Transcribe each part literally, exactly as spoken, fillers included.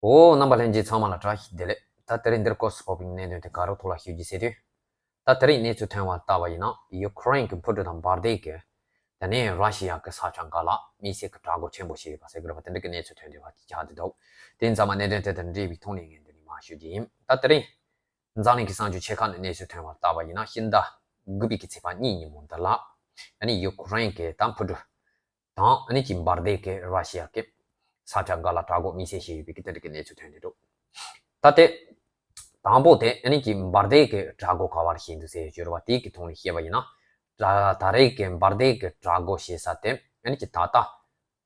འོ། རྣམ་པ་ལྷན་རྒྱས་ཚང་མ་ལ་བཀྲ་ཤིས་བདེ་ལེགས། ད་དེ་རིང་འདིར་སྐོར་སུ་ཕོག་པའི་གནད་དོན་དེ་ག་རེ་ཐོག་ལ་ཞུ་རྒྱུ་ཟེར་དུས། ད་དེ་རིང་གནས་ཚུལ་ཐོན་པ་ལྟ་བ་ཡིན་ན། ཡུ་ཁུ་རེན་གྱི་འཕུར་གྲུ་དང་འབར་མདེལ་གྱིས་དེ་ནས་ར་ཤི་ཡ་གི་ས་ཆ་འགའ་ལ་དམིགས་བསལ་གྱི་དྲག་རྒོལ་ཆེན་པོ་བྱས་ཡོད་པ་ཟེར་གྱི་རེད་པ། དེ་འདྲ་གི་གནས་ཚུལ་ཐོན་བསྡད་པ་ཅིག་ཆགས་བསྡད་འདུག་དེ་ཡིན་ཙང་མ་གནད་དོན་དེ་དང་འབྲེལ་བའི་ཐོག་ནས་ངས་འདི་ནས་མར་ཞུ་རྒྱུ་ཡིན། ད་དེ་རིང་འཛམ་གླིང་གི་གསར་འགྱུར་ཆེ་ཁག་ནས་གནས་ཚུལ་ཐོན་པ་ལྟ་བ་ཡིན་ན། ཕྱི་ཟླ་དགུ་པའི་གི་ཚེས་པ་གཉིས་ཉིན་མོ་འདི་ལ་ཨ་ནི་ཡུ་ཁུ་རེན་གྱི་ད་འཕུར་གྲུ་དང་ཨ་ནི་གྱི་འབར་མདེལ་གྱིས་ར་ཤི་ཡ་གི་ས་ཆ་འགའ་ལ་དྲག་རྒོལ་དམིགས་བསལ་བྱས་ཡོད་པའི་གི་དེ་འདྲ་གི་གནས་ཚུལ་ཐོན་བསྡད་འདུག་ད་དེ་དང་པོ་དེ་ཨ་ནི་གྱི་འབར་མདེལ་གྱི་དྲག་རྒོལ་ག་པར་བྱས་འདུག་ཟེར་ཡོད་པ་དེའི་གི་ཐོག་ནས་བཤད་པ་ཡིན་ན། ད་ད་རེས་ཀྱི་འབར་མདེལ་གྱི་དྲག་རྒོལ་བྱེད་ས་དེ་ཨ་ནི་གྱི་ད་ལྟ་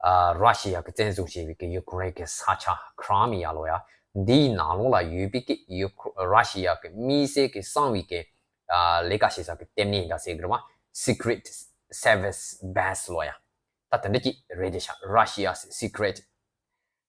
ཨ་ར་ཤི་ཡ་གི་བཙན་བཟུང་བྱས་པའི་གི་ཡུ་ཁུ་རེན་གྱི་ས་ཆ་ཁི་རི་མི་ཡ་ལོ་ཡ། འདིའི་ནང་ལོགས་ལ་ཡོད་པའི་གི་ཡུ་ཁུ་ར་ཤི་ཡ་གི་དམིགས་བསལ་གྱི་གསང་བའི་གི་ཨ་ལས་ཀ་བྱེད་ས་གི་ལྟེ་གནས་འདྲ་ཟེར་གི་རེད་པ། Secret Service Base ལོ་ཡ། ད་དེ་འདྲ་ཅིག་རེད་དེ་ཤག Russia's Secret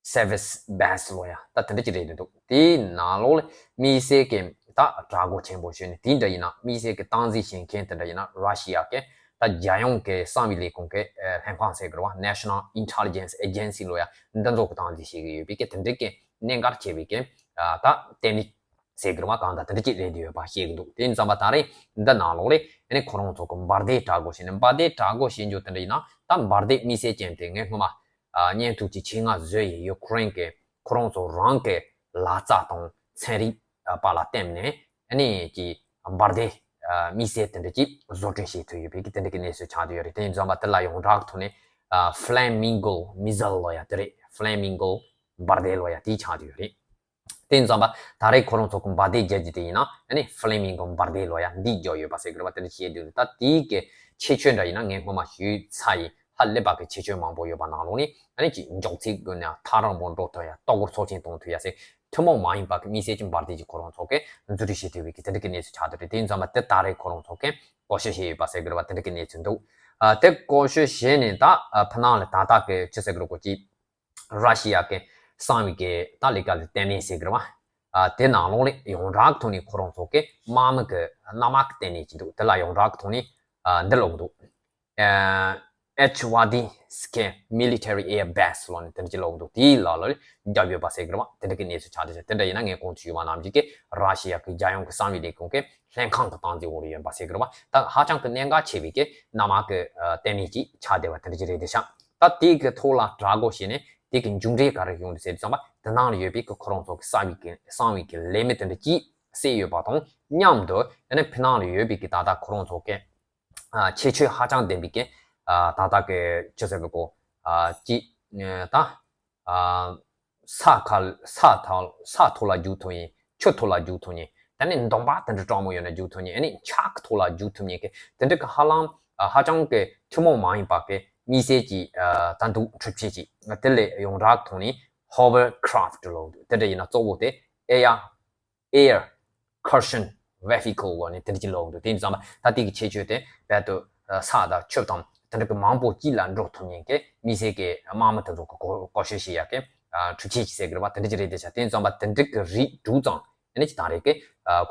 Service Base ལོ་ཡ། ད་དེ་འདྲ་ཅིག་རེད་འདུག་དེའི་ནང་ལོགས་ལ་དམིགས་བསལ་གྱི་ད་དྲག་རྒོལ་ཆེན་པོ་བྱས་ནས། དེ་འདྲ་ཡིན་ན་དམིགས་བསལ་གྱི་སྟངས་འཛིན་བྱེད་མཁན་དེ་འདྲ་ཡིན་ན་ར་ཤི་ཡ་གི་ད་རྒྱལ་ཡོངས་ཀྱི་གསང་བའི་ལས་ཁུངས་ཀྱི་ཨ་ལྷན་ཁང་ཟེར་གི་རེད་པ། National Intelligence Agency ལོ་ཡ། འདི་ཚོ་གི་སྟངས་འཛིན་བྱེད་ཀྱི་ཡོད་པའི་གི་དེ་འདྲ་གི་གནད་འགག་ཆེ་བའི་གི་ཨ་ད་ལྟེ་གནས་ཟེར་གི་རེད་པ། གང་ལྟར་དེ་འདྲ་ཅིག་རེད་འདུག་ཡོད་པ་བཤད་གི་འདུག་དེ་ཡིན་ཙང་མ་ད་རེས་འདི་ནང་ལོགས་ལ་ཨ་ནི་ཁོ་རང་ཚོ་གི་འབར་མདེལ་དྲག་རྒོལ་བྱས་ནས། འབར་མདེལ་དྲག་རྒོལ་བྱེད་རྒྱུ་དེ་འདྲ་ཡིན་ན་ད་འབར་མདེལ་དམིགས་བསལ་ཅན་དེ་ངས་སྔོན་མ་ཨ་བརྙན་ཐུང་ཅིག་ཆེད་མངགས་བཟོས་ཡིན། ཡུ་ཁུ་རེན་གྱི་ཁོ་རང་ཚོ་རང་གི་ལག་རྩལ་དང་ཚན་རིག་པ་ལ་བརྟེན་ནས་ཨ་ནི་གི་འབར་མདེལ་ཨ་དམིགས་བསལ་དེ་འདྲ་ཅིག་བཟོ་སྐྲུན་བྱེད་ཐུབ་ཡོད་པའི་གི་དེ་འདྲ་གི་གནས་ཚུལ་ཆགས་བསྡད་ཡོད་རེད། དེ་ཡིན་ཙང་མ་དེ་ལ་ཡོངས་གྲགས་ཐོག་ནས་ཨ་Flamingo Missile ལོ་ཡ་དེ་རེད། Flamingo འབར་མདེལ་ལོ་ཡ་དེ་ཆགས་བསྡད་ཡོད་རེད། དེ་ཡིན་ཙང་མ་ད་རེས་ཁོ་རང་ཚོ་གི་འབར་མདེལ་རྒྱག་རྒྱུ་དེ་ཡིན་ན་ཨ་ནི་Flamingo འབར་མདེལ་ལོ་ཡ་འདི་རྒྱག་ཡོད་པ་ཟེར་གི་རེད་པ། དེ་འདྲ་བཤད་དུས་ད་དེའི་གི་ཁྱད་ཆོས་འདྲ་ཡིན་ན་ངས་སྔོན་མ་ཞུས་ཚར་ཡིན། ཧ་ལས་པ་གི་ཁྱད་ཆོས་མང་པོ་ཡོད་པ་ནང་ལོགས་ནས་ཨ་ནི་ཅིག་མགྱོགས་ཚད་ཀྱི་ནས་ཐག་རིང་པོ་འགྲོ་ཐུབ་ཡ། ལྟོ་གོས་ཚབས་ཆེན་གཏོང་ཐུབ་ཡ་ཟེར། ཐུན་མོང་མ་ཡིན་པ་གི་དམིགས་བསལ་གྱི་འབར་མདེལ་ཅིག་ཁོ་རང་ཚོ་གི་འཛུགས་སྐྲུན་བྱེད་ཐུབ་པའི་གི་དེ་འདྲ་གི་གནས་ཚུལ་ཆགས་བསྡད་རེད། དེ་ཡིན་ཙང་མ་དེ་ད་རེས་ཁོ་རང་ཚོ་གི་བཀོལ་སྤྱོད་བྱས་ཡོད་པ་ཟེར་གི་རེད་པ། དེ་འདྲ་གི་གནས་ཚུལ་འདུག་ཨ་དེ་བཀོལ་སྤྱོད་བྱས་ནས་ད་ཨ་ཕི་ནང་ལ་ད་ལྟ་གི་ཅི་ཟེར་གི་རེད་གོ་ཅིག་ར་ཤི་ཡ་གི་གསང་བའི་གི་ད་ལས་ཀ་ལ་བརྟེན་ནས་ཟེར་གི་རེད་པ། ཨ་དེ་ནང་ལོགས་ལ་ཡོངས་གྲགས་ཐོག་ནས་ཁོ་རང་ཚོ་གི་དམག་མི་གི་མནའ་མ་གི་ལྟེ་གནས་ཅིག་འདུག་དེ་ལ་ཡོངས་གྲགས་ཐོག་ནས་ཨ་འདི་ལབ་གི་འདུག་ཨ་Ahvadinskaya Military Air Base ལབ་ནས་དེ་འདྲ་ཅིག་ལབ་གི་འདུག་དེའི་ལ་ལ་རྒྱབ་ཡོད་པ་ཟེར་གི་རེད་པ། དེ་འདྲ་གི་གནས་ཚུལ་ཆགས་བསྡད་ཤག་དེ་འདྲ་ཡིན་ན་ངས་གོང་དུ་ཞུས་པ་ནང་བཞིན་གི་ར་ཤི་ཡ་གི་རྒྱལ་ཡོངས་གི་གསང་བའི་ལས་ཁུངས་གི་ལྷན་ཁང་གི་སྟངས་འཛིན་འོག་ལ་ཡོད་པ་ཟེར་གི་རེད་པ། ད་ཧ་ཅང་གི་གནད་འགག་ཆེ་བའི་གི་མནའ་མ་གི་ལྟེ་གནས་ཅིག་ཆགས་བསྡད་པ་དེ་འདྲ་ཅིག་རེད་དེ་ཤག་ད་དེ་གི་ཐོག་ལ་དྲག་རྒོལ་བྱས་ནས་དེ་གི་མཇུག་འབྲས་ག་རེ་ཡོང་འདུག་ཟེར་དུས་ཙམ་པ། དེ་ནང་ལ་ཡོད་པའི་གི་ཁོ་རང་ཚོ་གི་གསང་བའི་གི་གསང་བའི་གི་ལས་མི་དེ་འདྲ་ཅིག་བསད་ཡོད་པ་དང་མཉམ་དུ་ཨ་ནི་ཕི་ནང་ལ་ཡོད་པའི་གི་ད་ལྟ་ཁོ་རང་ཚོ་གི་ཨ་ཁྱད་ཆོས་ཧ་ཅང་ལྡན་པའི་གི་ཨ་ད་ལྟ་གི་ཅི་ཟེར་བའི་གོ་ཨ་ཅི་ཨ་ད་ཨ་ས་ཁ་ས་ཐ་ས་ཐོག་ལ་རྒྱུག་ཐུབ་མཁན། ཆུ་ཐོག་ལ་རྒྱུག་ཐུབ་མཁན། ད་ནི་མདུང་པ་དེ་འདྲ་སྤྲང་མོ་ཡོད་ན་རྒྱུག་ཐུབ་མཁན། ཨ་ནི་ཆར་གི་ཐོག་ལ་རྒྱུག་ཐུབ་མཁན་གི་དེ་འདྲ་གི་ཧ་ལམ་ཨ་ཧ་ཅང་གི་ཐུན་མོང་མ་ཡིན་པ་གི་དམིགས་བསལ་གྱི་ཨ་ད་འདུག་གྲུབ་ཆ་ཅིག་དེ་ལས་ཡོངས་གྲགས་ཐོག་ནས་Hovercraft ལབ་འདུག་དེ་འདྲ་ཡིན་ན་གཙོ་བོ་དེ་ཨེ་ཡ་Air Cushion Vehicle ལབ་ནས་དེ་འདྲ་ཅིག་ལབ་འདུག་དེ་ཡིན་ཙང་ད་དེ་གི་ཁྱད་ཆོས་དེ་རྦད་དེ་ས་དང་ཆུ་དང་དེ་འདྲ་གི་མང་པོ་དཀྱིལ་ལ་འགྲོ་ཐུབ་མཁན་གི་དམིགས་བསལ་གི་དམག་མི་དེ་ཚོ་གི་བཀོལ་སྤྱོད་བྱེད་ཡ་གི་གྲུབ་ཆ་ཅིག་ཟེར་གི་རེད་པ། དེ་འདྲ་ཅིག་རེད་དེ་ཤག་དེ་ཡིན་ཙང་དེ་འདྲ་གི་རིགས་དྲུག་ཙམ་ཨ་ནི་ཅིག་ད་རེས་གི་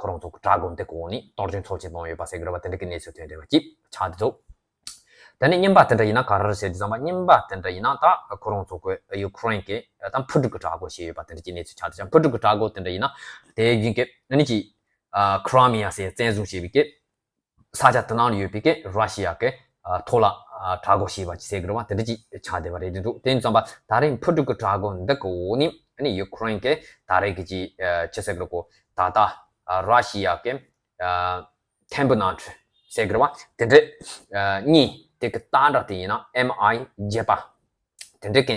ཁོ་རང་ཚོ་གི་དྲག་རྒོལ་འདི་གི་འོག་ནས་གཏོར་སྐྱོན་ཚབས་ཆེན་བཏང་ཡོད་པ་ཟེར་གི་རེད་པ། དེ་འདྲ་གི་གནས་ཚུལ་ཐོན་བསྡད་པ་ཅིག་ཆགས་བསྡད་འདུག་ད་ནི་གཉིས་པ་དེ་འདྲ་ཡིན་ན་ག་རེ་རེད་ཟེར་དུས་ཙམ་པ། གཉིས་པ་དེ་འདྲ་ཡིན་ན་ད་ཁོ་རང་ཚོ་གི་ཡུ་ཁུ་རེན་གི་ད་འཕུར་གྲུ་གི་དྲག་རྒོལ་བྱས་ཡོད་པ་དེ་འདྲ་གི་གནས་ཚུལ་ཆགས་བསྡད་ཤག་འཕུར་གྲུ་གི་དྲག་རྒོལ་དེ་འདྲ་ཡིན་ན་དེ་བཞིན་གི་ཨ་ནི་ཅིག་ཨ་ཁི་རི་མི་ཡ་ཟེར་བཙན་བཟུང་བྱས་པའི་གི་ས་ཆ་དེ་ནང་ལ་ཡོད་པའི་གི་ར་ཤི་ཡ་གི་ཨ་ཐོག་ལ་ཨ་དྲག་རྒོལ་བྱས་པ་ཅིག་ཟེར་གི་རེད་པ། དེ་འདྲ་ཅིག་ཆགས་བསྡད་པ་རེད་འདུག་དེ་ཡིན་ཙང་པ་ད་རེས་འཕུར་གྲུ་གི་དྲག་རྒོལ་འདི་གི་འོག་ནས་ཨ་ནི་ཡུ་ཁུ་རེན་གི་ད་རེས་གི་ཅིག་ཨ་ཅི་ཟེར་གི་རེད་གོ་ད་ལྟ་ཨ་ར་ཤི་ཡ་གི་ཨ་ཐེམ་བུ་ནང་ཁྲོད་ཟེར་གི་རེད་པ། དེ་འདྲ་ཨ་གཉིས་དེ་གི་རྟགས་འདྲ་དེ་ཡིན་ན་ཨེམ་ཨའི་བརྒྱད་པ་དེ་འདྲ་གི་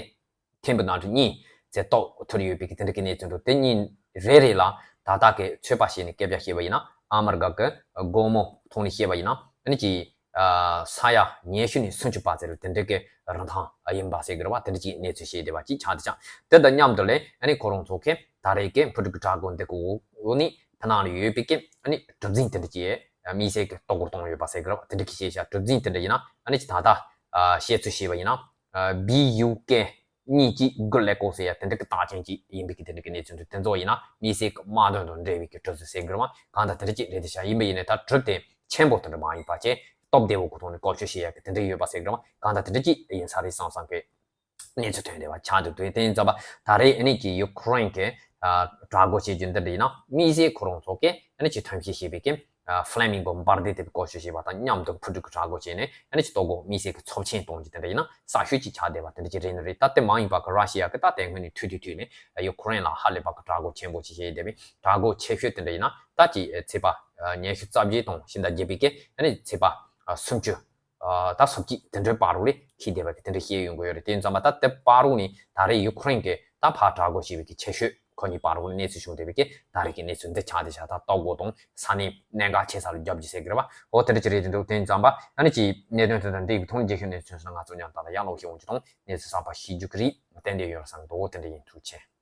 ཐེམ་བུ་ནང་ཁྲོད་གཉིས་ཟེར་ཏོག་ཐུར་ཡོད་པའི་གི་དེ་འདྲ་གི་གནས་ཚུལ་འདུག་དེ་གཉིས་རེ་རེ་ལ་ད་ལྟ་གི་ཚོད་དཔག་བྱས་ནས་སྐད་ཆ་བཤད་པ་ཡིན་ན་ཨ་མི་རི་ཀ་གི་སྒོར་མོ་ཐོག་ནས་བཤད་པ་ཡིན་ན་ཨ་ནི་ཅིག་ཨ་ས་ཡ་ཉི་ཤུ་ནས་སུམ་ཅུ་བར་ཟེར་བའི་དེ་འདྲ་གི་རིན་ཐང་ཡིན་པ་ཟེར་གི་རེད་པ། དེ་འདྲ་ཅིག་གནས་ཚུལ་བཤད་བསྡད་པ་ཅིག་ཆགས་བསྡད་ཤག་དེ་དང་མཉམ་དུ་ལས་ཨ་ནི་ཁོ་རང་ཚོ་གི་ད་རེས་ཀྱི་འཕུར་གྲུ་གི་དྲག་རྒོལ་འདི་གི་འོག་ནས་ཕི་ནང་ལ་ཡོད་པའི་གི་ཨ་ནི་གྲུ་གཟིངས་དེ་འདྲ་ཅིག་དམིགས་བསལ་གྱི་གཏོར་རྒོལ་བཏང་ཡོད་པ་ཟེར་གི་རེད་པ། དེ་འདྲ་གི་བཤད་ཤག་གྲུ་གཟིངས་དེ་འདྲ་ཡིན་ན་ཨ་ནི་ཅིག་ད་ལྟ་ཨ་བཤད་ཚུལ་བྱས་པ་ཡིན་ན་ཨ་བི་ཡུ་ཀེ་གཉིས་གཅིག་དགུ་ཀླད་ཀོར་ཟེར་ཡ་དེ་འདྲ་གི་རྟགས་ཅན་ཅིག་ཡིན་པའི་གི་དེ་འདྲ་གི་གནས་ཚུལ་འདུག་དེ་ཚོ་ཡིན་ན་དམིགས་བསལ་གྱི་དམག་དོན་དང་འབྲེལ་བའི་གི་གྲུ་ཟིག་ཟེར་གི་རེད་པ། གང་ལྟར་དེ་འདྲ་ཅིག་རེད་དེ་ཤག་ཡིན་པ་ཡིན་ནའི་ད་གྲུ་དེ་ཆེན་པོ་དེ་འདྲ་མ་ཡིན་པ་བྱས་སྟོབས་བདེ་བོ་གི་ཐོག་ནས་བཀོལ་སྤྱོད་བྱེད་ཡ་གི་དེ་འདྲ་ཡོད་པ་ཟེར་གི་རེད་པ། གང་ལྟར་དེ་འདྲ་ཅིག་ཡིན་ས་རེད་བསམ་བསམ་གི་གནས་ཚུལ་ཐོན་བསྡད་པ་ཆགས་འདུག་དེ་ཡིན་ཙམ་པ་ད་རེས་ཨ་ནི་ཀྱི་ཡུ་ཁུ་རེན་གྱི་དྲག་རྒོལ་བྱེད་རྒྱུ་འདི་འདྲ་ཡིན་ན་དམིགས་བསལ་ཁོ་རང་ཚོ་གི་ཨ་ནི་ཀྱི་ཐོན་སྐྱེད་བྱེད་པའི་གི་ཨ་ཕ་ལེ་མིང་གོ་འབར་མདེལ་དེ་བཀོལ་སྤྱོད་བྱས་པ་དང་མཉམ་དུ་འཕུར་གྲུ་གི་དྲག་རྒོལ་བྱས་ནས་ཨ་ནི་ཀྱི་ལྟོ་གོས་དམིགས་བསལ་གྱི་ཚབས་ཆེན་གཏོང་རྒྱུ་དེ་འདྲ་ཡིན་ན་གསར་ཤོས་ཅིག་ཆགས་བསྡད་པ་དེ་འདྲ་ཅིག་རེད་ནི་རེད། ད་དེ་མ་ཡིན་པ་གི་ར་ཤི་ཡ་གི་ད་དེ་སྔོན་ནས་ཐུག་ཐུག་ཐུག་ནས་ཡུ་ཁུ་རེན་ལ་ཧ་ལས་པ་གི་དྲག་རྒོལ་ཆེན་པོ་ཅིག་བྱས་བསྡད་པའི་དྲག་རྒོལ་ཆེ་ཤོས་དེ་འདྲ་ཡིན་ན་ད་ཅིག་ཚེས་པ་ཉི་ཤུ་རྩ་བརྒྱད་དང་ཕྱི་ཟླ་བརྒྱད་པའི་གི་ཨ་ནི་ཚེས་པ་སུམ་ཅུ། ད་སོ་གཅིག་དེ་འདྲའི་བར་རུ་ལས་འཁེལ་བསྡད་པ་གི་དེ་འདྲ་བཤད་ཡོང་གི་ཡོད་རེད། དེ་ཡིན་ཙམ་པ་ད་དེ་བར་རུ་ནི་ད་རེས་ཡུ་ཁུ་རེན་གི་ད་ཕར་དྲག་རྒོལ་བྱས་པའི་གི་ཆེ་ཤོས་ཁོ་གཉིས་བར་རུ་ནི་གནས་ཚུལ་བྱུང་བསྡད་པའི་གི་ད་རེས་ཀྱི་གནས་ཚུལ་འདི་ཆགས་བསྡད་ཤག་ད་ལྟོ་གོས་དང་ས་གནས་གནད་འགག་ཆེ་ས་ལ་རྒྱབ་ཀྱི་ཟེར་གི་རེད་པ། འོ་དེ་འདྲ་ཅིག་རེད། དེ་འདྲ་དེ་ཡིན་ཙམ་པ་ཨ་ནི་ཅིག་གནད་དོན་དེ་དང་འབྲེལ་བའི་ཐོག་ནས་རྒྱལ་ཤོས་གནས་ཚུལ་སོགས་ང་ཚོ་མཉམ་དུ་ཡར་ལངས་ཤིག་འོང་རྒྱུ་དང་གནས་ཚུལ་གསར་པ་ཤེས་རྒྱུ་གི་རེད། ཏན་ཏན་ཡོད་བསམ་འདུག་འོ་དེ་འདྲ་ཡིན། ཐུགས་རྗེ་ཆེ།